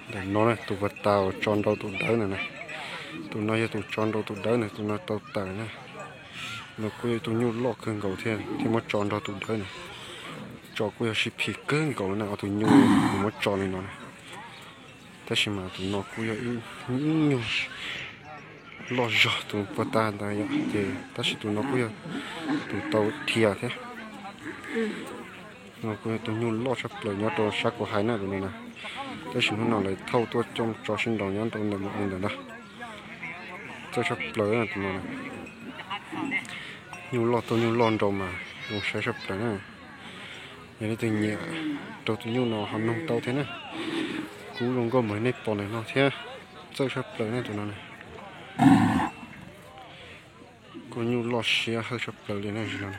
Ntawm no na tus puag ta uas tso nrau tus dawb na na. Tus no yog tus tso nrau tus dawb na, tus no tau tawm na. No kuj yog tus nyuj loj kawg nkaus thiab, thiaj muab tso nrau tus dawb na. Tso kuj yog sib phim kawg nkaus na, ob tus nyuj uas muab tso li no na. Tab sis mas tus no kuj yog ib nyuj loj zog tus puag ta ntawd yom, ces tab sis tus no kuj yog tus tau dhia thiab. No kuj yog tus nyuj loj tshaj plaws nyob rau sab kuv hais na tus no na. Tab sis hnub no lawv thauj tuaj coj tso sib nraus nyob rau ntawm mus ua ntawm ntag. Txawj tshaj plaws tus no na. Nyuj loj tau nyuj loj nrau mas zoo saib tshaj plaws na. Yog leej twg nyiam rau tus nyuj no ho noog tau thiab na. Kub zoo nkauj npaum li nej pom ntawm no thiab. Txawj tshaj plaws na tus no na. Kuj nyuj loj siab hawj tshaj plaws li na no.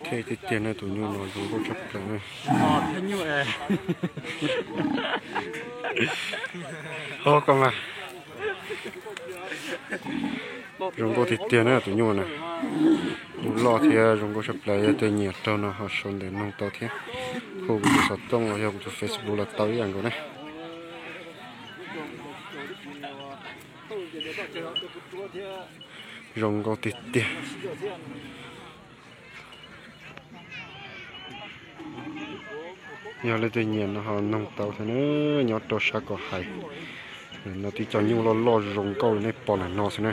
Thiab tiag tiag na tus nyuj no zoo nkauj tshaj plaws na. Ho koj mas. Zoo nkauj tiag tiag na tus nyuj na. Nyuj loj thiab zoo nkauj tshaj plaws, yog tus nyiam raug no ho sau ntawv noog tau thiab. Hu kuv tus xov tooj los yog kuv tus Facebook los tau ib yam nkaus na. Zoo nkauj tiag tiag. Yog leej twg nyiam no ho noog tau thiab na, nyob rau sab kom hais. No tib co nyuj loj loj zoo nkauj li nej pom ntawm no xwb na.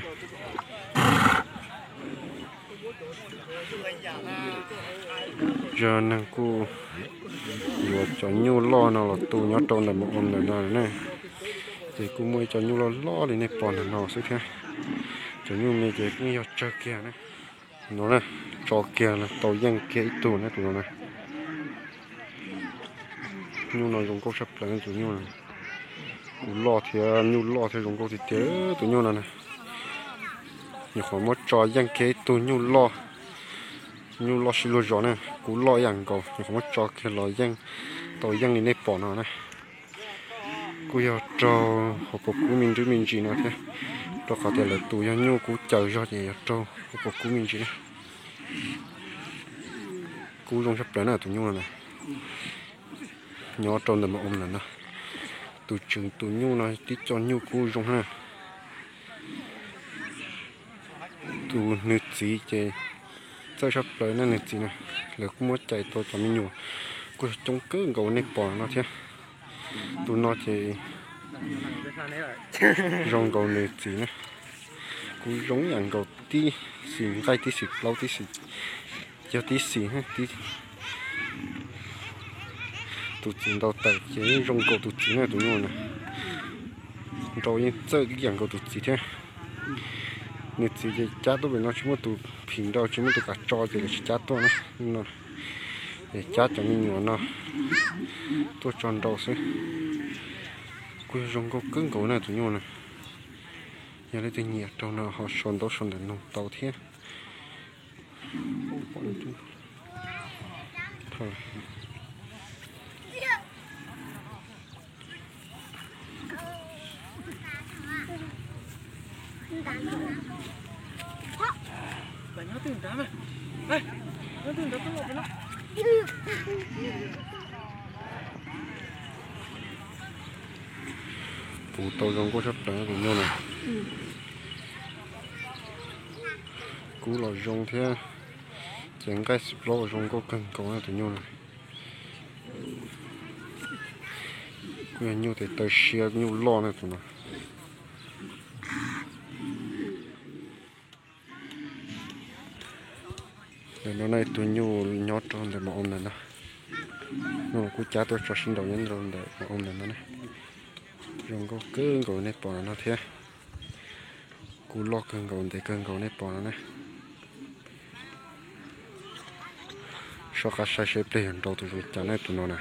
Yog neeg kuj yuav cov nyuj loj no los tu nyob rau ntawm mus ua ntawm no na, ces kuj muaj ib co nyuj loj loj li nej pom ntawm no xwb thiab. Cov nyuj me ces kuj yog tsawg kiag na. No na, tso kiag tau yeej kiag ib tug na tus no na. Nyuj no zoo nkauj tshaj plaws tus nyuj no. Kuv loj thiab nyuj loj thiab zoo nkauj tiag tiag tus nyuj no na. Nyuam qhuav muab tso yeej kiag ib tug nyuj loj, nyuj loj sib luag zos na, kuv loj ib yam nkaus, nyuam qhuav muab tso kiag los yeej tau yeej li nej pom no na. Kuj yog raug hauv paus kub me ntsis me ntsis no thiab, rau qhov tias lawv tus yog nyuj kub caws zog ces yog raug hauv paus kub me ntsis na. Kub zoo tshaj plaws na tus nyuj no na. Nyob rau ntawm mus ua ntawm no, tus tswv tus nyuj no tib co nyuj kub zoo na. Tus nws txiv ces txawj tshaj plaws na nws txiv na. Lawv kuj muab cais tau cov me nyuam kuj yog coob kawg nkaus nej pom no thiab. Tus no ces zoo nkaus nws txiv na. Kuj zoo ib yam nkaus tib xis nqaij tib xis plaub tib xis, yog tib xis, tus txiv ntaus tawm ces yeej zoo nkaus tus txiv na tus nyuj na. Nrau yeej txawj ib yam nkaus tus txiv thiab. Nws txiv ces cab tuaj pem no tsis muaj tus phim nrau tsis muaj tus kav tso ces lawv tsis cab tuaj na. No es cab cov me nyuam no tuaj tso nrau xwb. Kuj yog zoo nkauj kawg nkaus na tus nyuj na. Yog leej twg nyiam raug no ho sau ntaub sau ntawv noog tau thiab. Puv tau zoo nkauj tshaj plaws tus nyuj no. Kub los zoo thiab, ces nqaij xim plaub zoo nkauj kawg nkaus na tus nyuj no. Kuj yog nyuj tes taw siab nyuj loj na tus no. Ntawm no na tus nyuj nyob rau ntawm mos om ntawm no. Hnub no kuj cab tuaj tso sib nraus nyob rau ntawm mos om ntawm no na. Zoo nkauj kawg nkaus nej pom no thiab. Kuj loj kawg nkaus ntev kawg nkaus nej pom no na. Soj qab saib seb pliag yog nrau tus zoo cas na tus no na.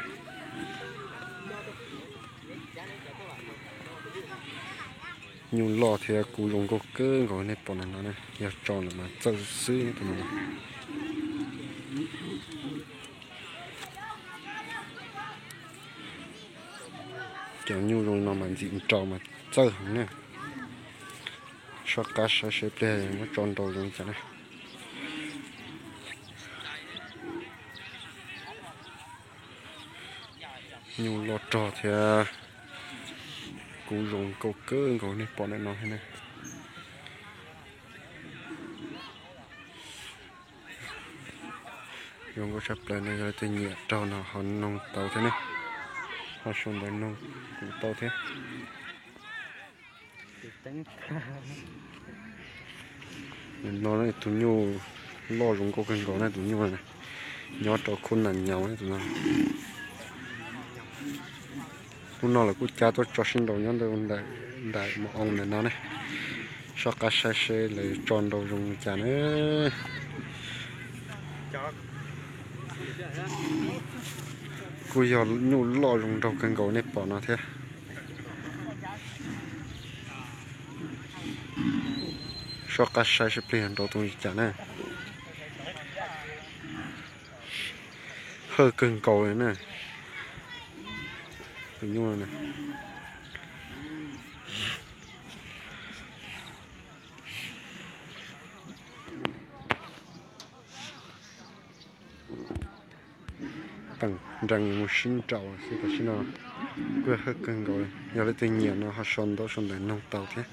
Nyuj loj thiab kub zoo nkauj kawg nkaus nej pom no na, yog tso lawm mas txawj xwb tus no. Cov nyuj zoo no mas ntxim nraus mas txawj heev na. Soj qab saib seb pliag muab tso nraus zoo li cas na. Nyuj loj rog thiab kub zoo nkauj kawg nkaus nej pom ntawm no thiab ne. Zoo nkauj tshaj plaws ne, yog leej twg nyiam raug no ho noog tau thiab ne, ho sau ntawv noog kuv tau thiab. No tus nyuj loj zoo nkauj kawg nkaus na, tus nyuj nyob rau khub nas nyaus tus no. Hnub no lawv kuj cab tuaj tso sib nraus nyob ntawm mus oo ntawm no ne. Soj qab saib seb lawv tso nraus zoo li cas na. Kuj yog nyuj loj zoo nraug kawg nkaus nej pom no thiab. Soj qab saib seb pliag nraus tus li cas na. Hawj kawg nkaus li na. Tus nyuj no teem nrees mus sib nraus xwb, tam sim no kuj hawj kawg nkaus li. Yog leej twg nyiam no ho sau ntawv sau ntawv noog tau thiab,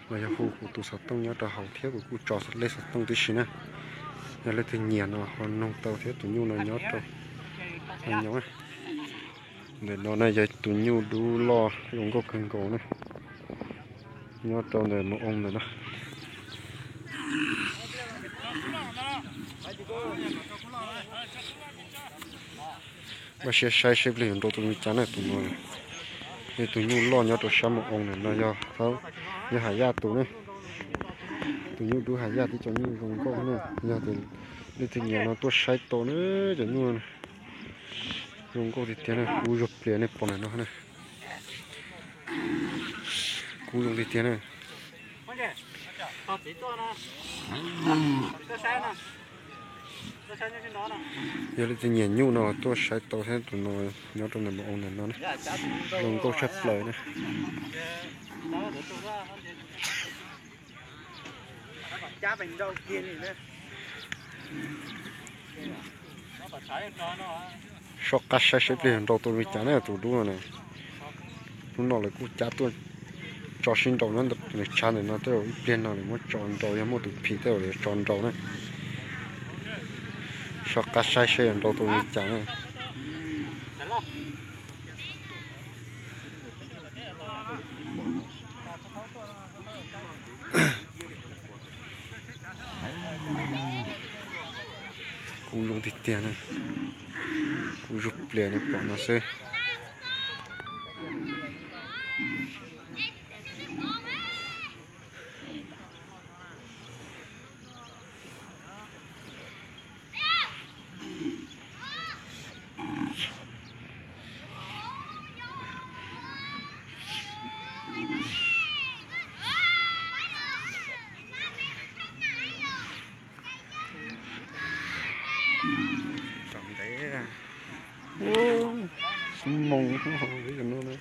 los yog hu kuv tus xov tooj nyob rau hauv thiab kuv kuj tso lej xov tooj tib si na. Yog leej twg nyiam no ho noog tau thiab, tus nyuj no nyob rau nas nyaus. Ntawm no na yog tus nyuj dub loj zoo nkauj kawg nkaus na, nyob rau ntawm mus oo ntawm no. Vaj siab saib seb pliag yuav nraus tus li cas na tus no. Yog tus nyuj loj nyob rau sab mus oo ntawm no yog, yog Has Yaj tus ne. Tus nyuj dub Has Yaj tib co nyuj zoo nkauj ne, yog leej twg nyiam no tuaj saib tau na. Cov nyuj zoo nkauj tiag tiag na, kub zuag plias nej pom ntawm no na. Kub zoo tiag tiag na. Yog leej twg nyiam nyuj no tuaj saib tau thiab, tus no nyob rau ntawm mus oo ntawm no na. Zoo nkauj tshaj plaws na. Soj qab saib seb pliag yuav nraus tus li cas na tus dub no na. Hnub no lawv kuj cab tuaj tso sib nraus nyob ntawm tshav ntawm no, tej zaum ib pliag no lawv muab tso nraus, yog muaj tus phim tej zaum lawv tso nraus na. Soj qab saib seb yuav nraus tus li cas na. Kub zoo tiag tiag na, kub zuag plias nej pom no xwb. Tsom ntev, moo no.